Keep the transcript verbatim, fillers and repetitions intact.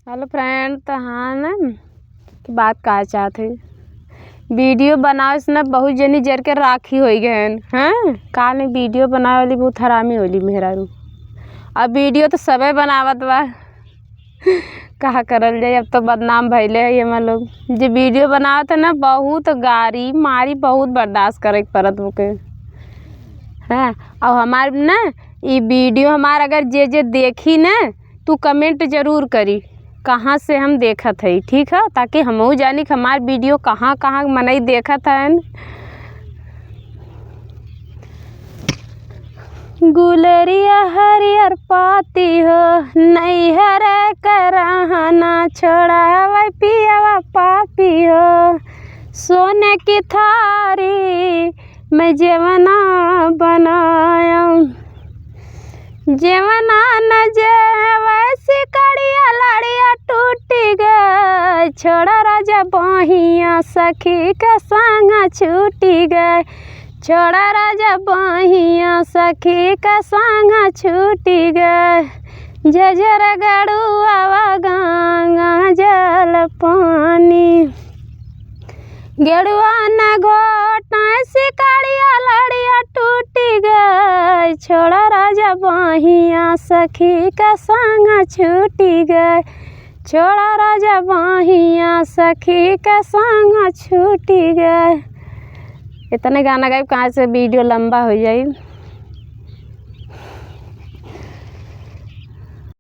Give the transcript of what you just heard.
Hello friend, तो हाँ ना, कि बात का चाहत है, video बनावे से ना बहुत जनी जर के राखी होइ गए हैं। हाँ, काल में video बनावे वाली बहुत हरामी होली मेहरारू। अब video तो सबे बनावत बा, का करल जाए, अब तो बदनाम भइले है ये मन लोग। जे video बनावत है ना, बहुत गारी मारी, बहुत बर्दाश्त करे के पड़त ओके। हाँ, और हमार ना, ई video हमार अगर जे जे देखी ना, तू comment जरूर करी, कहाँ से हम देखत हई, ठीक है, ताकि हमहू जानी कि हमार video कहाँ कहाँ मनई देखत हन। गुलरिया हरियर पाती हो, नैहर के रहना छोड़ावे पियवा पापी हो। सोने की थारी में जेवना बनाया, जेवना न जेवे सिकड़िया लड़िया टूटी गए। छोड़ा राजा बहिया सखी के संग छूटी गए। छोड़ा राजा बहिया सखी के संग छूटी गए। झझर गड़ुआ गंगा जल पानी। गेड़ुआ न घोटा सिकड़िया लड़िया टूटी गए। छोड़ा राजा बहिया सखी के संग छूटी गए। छोड़ा राजा बहिया सखी के संग छूटी गए। इतने गाना गाइब, कहाँ से video लंबा हो जाई।